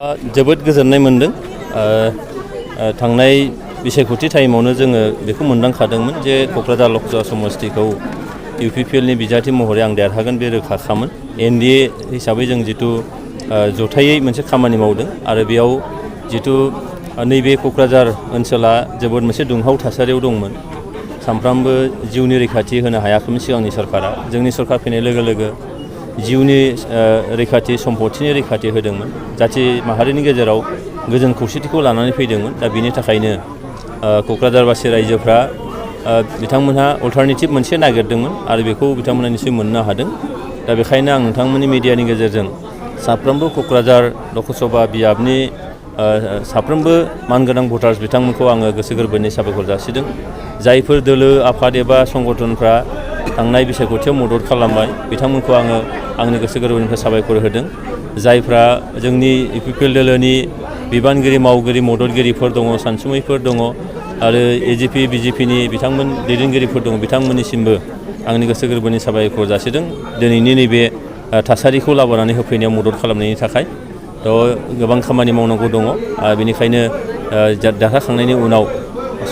जोबोद गोजोननाय मोनदों थांनाय बिसायख'थि टाइमावनो जोङो बेखौ मोनदांखादोंमोन जे क'क्राझार लकसभा समस्तिखौ इउपिपिएलनि बिजाथि महरै आं देरहागोन बे रोखाखामोन एनडिए हिसाबै जों जितु जथायै मोनसे खामानि मावदों आरो बेयाव जितु नैबे क'क्राझार ओनसोला जोबोद मोनसे दुंहाव थासारियाव दंमोन सानफ्रामबो जिउनि रैखाथि होनो हायाखैमोन सिगांनि सरकारा जोंनि सरकार फैनाय लोगो लोगो जिउनि रैखाथि सम्पथिनि रैखाथि होदोंमोन जाथि माहारिनि गेजेराव गोजोन खौसेथिखौ लानानै फैदोंमोन दा बिनि थाखायनो क'क्राझारबासि रायजोफ्रा बिथांमोनहा अल्टारनेटिभ मोनसे नागिरदोंमोन आरो बेखौ बिथांमोना निसय मोननो हादों दा बेखायनो आं नोंथांमोननि मिडियानि गेजेरजों साफ्रोमबो क'क्राझार लकसभा बियाबनि साफ्रोमबो मानगोनां भटार्स बिथांमोनखौ आङो गोसो गोरबोनि साबायखर जासिदों जायफोर दोलो आफाद एबा संगठनफ्रा थांनाय बिसायख'थियाव मदद खालामबाय बिथांमोनखौ आङो आंनि गोसो गोरबोनिफ्राय साबायखर होदों जायफ्रा जोंनि इउपिपिएल दोलोनि बिबानगिरि मावगिरि मददगिरिफोर दङ सानसुमैफोर दङ आरो एजिपि बिजेपिनि बिथांमोन दैदेनगिरिफोर दङ बिथांमोननिसिमबो आंनि गोसो गोरबोनि साबायखर जासिदों दिनैनि नैबे थासारिखौ लाबोनानै होफैनायाव मदद खालामनायनि थाखाय गोबां खामानि मावनांगौ दङ बेनिखायनो देरहाखांनायनि उनाव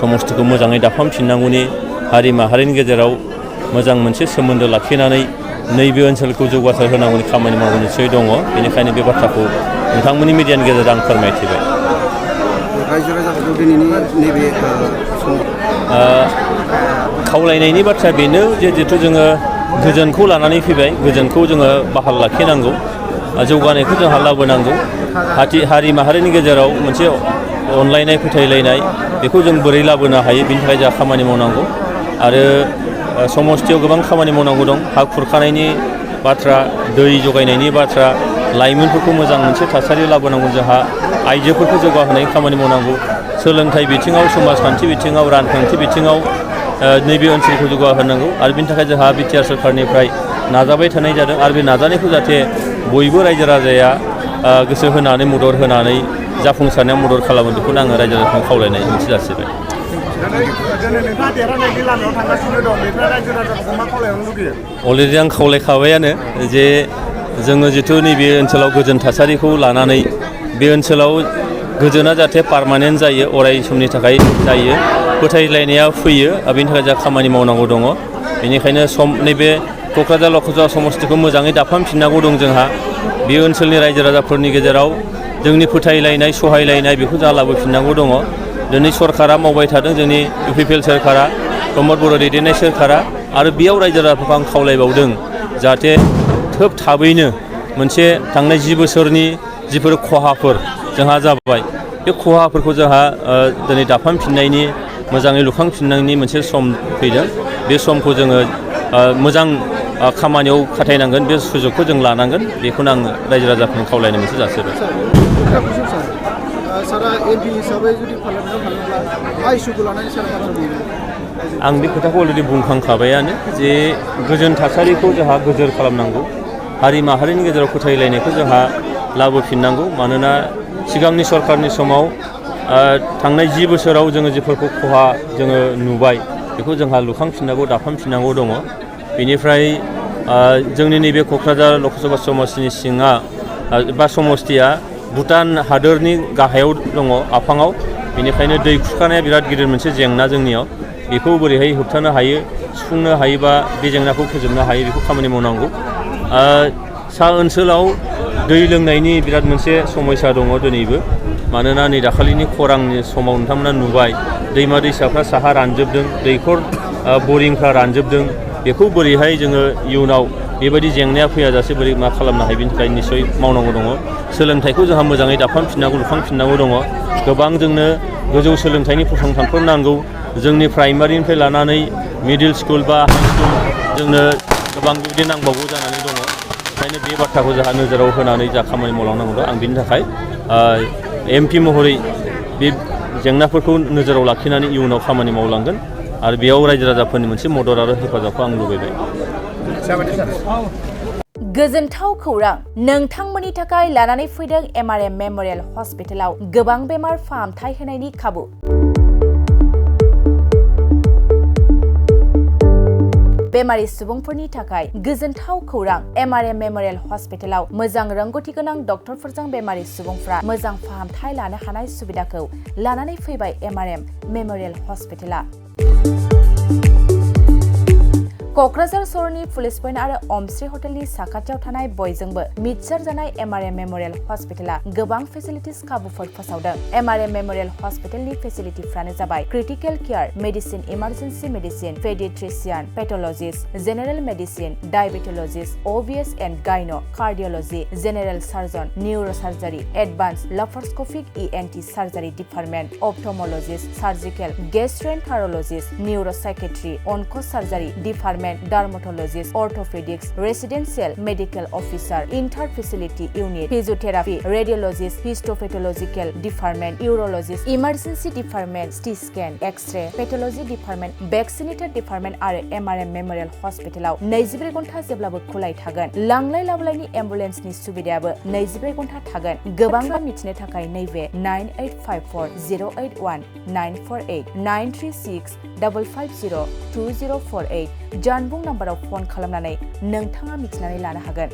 समस्तिखौ मोजाङै दाफामफिननांगौनि हारि माहारिनि गेजेराव मोजां मोनसे सोमोन्दो लाखिनानै नैबे ओनसोलखौ जौगासार होनांगौनि खामानि मावनो निसय दङ बेनिखायनो बे बाथ्राखौ नोंथांमोननि मिडियानि गेजेरजों आं फोरमायथिबाय रायजो राजाफोरखौ दिनैनि नैबे खावलायनायनि बाथ्राया बेनो जे जिथु जोङो गोजोनखौ लानानै फैबाय गोजोनखौ जोङो बाहाल लाखिनांगौ जौगानायखौ जोंहा लाबोनांगौ हारि माहारिनि गेजेराव मोनसे अनलायनाय फोथायलायनाय बेखौ जों बोरै लाबोनो हायो बिनि थाखाय जोंहा खामानि मावनांगौ आरो समस्तियाव गोबां खामानि मावनांगौ दं हा खुरखानायनि बाथ्रा दै जगायनायनि बाथ्रा लाइमोनफोरखौ मोजां मोनसे थासारि लाबोनांगौ जोंहा आइजोफोरखौ जौगाहोनायनि खामानि मावनांगौ सोलोंथाइ बिथिङाव समाजखान्थि बिथिङाव राजखान्थि बिथिङाव नैबे ओनसोलखौ जौगाहोनांगौ आरो बिनि थाखाय जोंहा बिटिआर सरकारनिफ्राय नाजाबाय थानाय जादों आरो बे नाजानायखौ जाहाथे बयबो रायजो राजाया गोसो होनानै मदद होनानै जाफुंसारनायाव मदद खालामो बेखौनो आङो रायजो राजाखौ खावलायनाय मोनसे जासिबाय अलरेडि आं खावलायखाबायानो जे जोङो जिथु नैबे ओनसोलाव गोजोन थासारिखौ लानानै बे ओनसोलाव गोजोना जाहाथे पारमानेन्ट जायो अराय समनि थाखाय जायो फोथायलायनाया फैयो बेनि थाखाय जोंहा खामानि मावनांगौ दङ बेनिखायनो नैबे क'क्राझार लकसभा समस्तिखौ मोजाङै दाफामफिननांगौ दं जोंहा बे ओनसोलनि रायजो राजाफोरनि गेजेराव जोंनि फोथायलायनाय सहायलायनाय बेखौ जोंहा लाबोफिननांगौ दङ दिनै सरकारा मावबाय थादों जोंनि इउपिपिएल सोरखारा प्रमद बर' दैदेननाय सोरखारा आरो बेयाव रायजो राजाफोरखौ आं खावलायबावदों जाहाथे खोब थाबैनो मोनसे थांनाय 10 बोसोरनि जिफोर खहाफोर जोंहा जाबाय बे खहाफोरखौ जोंहा दिनै दाफामफिननायनि मोजाङै लुखांफिननायनि मोनसे सम फैदों बे समखौ जोङो मोजां खामानियाव खाथायनांगोन बे सुजुगखौ जों लानांगोन बेखौनो आं रायजो राजाफोरनो खावलायनो मोनसे जासिबाय आं बे खोथाखौ अलरेडि बुंखांखाबायानो जे गोजोन थासारिखौ जोंहा गोजोर खालामनांगौ हारि माहारिनि गेजेराव फोथायलायनायखौ जोंहा लाबोफिननांगौ मानोना सिगांनि सरकारनि समाव थांनाय 10 बोसोराव जोङो जेफोरखौ खहा जोङो नुबाय बेखौ जोंहा लुखांफिननांगौ दाफामफिननांगौ दङ बेनिफ्राय जोंनि नैबे क'क्राझार लकसभा समस्तिनि सिङा बा समस्तिया भुटान हादोरनि गाहायाव दङ आफाङाव बेनिखायनो दै खुरखानाया बिराद गिदिर मोनसे जेंना जोंनियाव बेखौ बोरैहाय होबथानो हायो सुफुंनो हायोबा बे जेंनाखौ फोजोबनो हायो बेखौ खामानि मावनांगौ सा ओनसोलाव दै लोंनायनि बिराद मोनसे समस्या दङ दिनैबो मानोना नै दाखालिनि खरांनि समाव नोंथांमोना नुबाय दैमा दैसाफ्रा साहा रानजोबदों दैखर बरिंफ्रा रानजोबदों बेखौ बोरैहाय जोङो इयुनाव बेबायदि जेंनाया फैयाजासे बोरै मा खालामनो हायो बेनि थाखाय निस्सय मावनांगौ दङ सोलोंथाइखौ जोंहा मोजाङै दाफामफिननांगौ लुखांफिननांगौ दङ गोबां जोंनो गोजौ सोलोंथाइनि फसंथानफोर नांगौ जोंनि प्राइमारिनिफ्राय लानानै मिडिल स्कुल बा हाइ स्कुल जोंनो गोबां बेबायदि नांबावगौ जानानै दङ ओंखायनो बे बाथ्राखौ जोंहा नोजोराव होनानै जा खामानि मावलांनांगौ दं आं बिनि थाखाय एमपि महरै बे जेंनाफोरखौ नोजोराव लाखिनानै इयुनाव खामानि मावलांगोन आरो बेयाव रायजो राजाफोरनि मोनसे मदद आरो हेफाजाबखौ आं लुबैबाय गोजोनथाव खौरां नोंथांमोननि थाखाय लानानै फैदों MRM मेम'रियेल हस्पिटालाव गोबां बेमार फाहामथाय होनायनि खाबु बेमारि सुबुंफोरनि थाखाय गोजोनथाव खौरां MRM मेमोरियेल हस्पिटालाव मोजां रोंगौथि गोनां डक्टरफोरजों बेमारि सुबुंफ्रा मोजां फाहामथाय लानो हानाय सुबिदाखौ लानानै फैबाय MRM मेमोरियेल हस्पिटाला। क'क्राझार सहरनि पुलिस पइन्ट आरो अमश्री हटेलनि साखाथियाव थानाय बयजोंबो मिथिसार जानाय MRM मेमोरियेल हस्पिटाला गोबां फेसिलिटिस खाबुफोर फोसावदों। MRM मेमोरियेल हस्पिटालनि फेसिलिटिफ्रानो जाबाय critical care, medicine, emergency medicine, paediatrician, pathologist, general medicine, diabetologist, OBS and gyno, cardiology, general surgeon, neurosurgery, advance laparoscopic ENT surgery department, ophthalmologist, surgical, gastroenterologist, neuropsychiatry, onco surgery department, dermatologist, orthopaedics, residential medical officer, inter facility unit, physiotherapy, radiologist, histopathological department, urologist, emergency department, CT scan, x-ray, pathology department, vaccinator department आरो MRM memorial हस्पिटालाव 24 घन्टा जेब्लाबो खुलाय थागोन। लांलाय लाबोलायनि एम्बुलेन्सनि सुबिदायाबो 24 घन्टा थागोन। गोबां मिथिनो थाखाय नैबे 9854 081 948 936 550 2048 जानबुं नाम्बाराव फन खालामनानै नोंथाङा मिथिनानै लानो हागोन।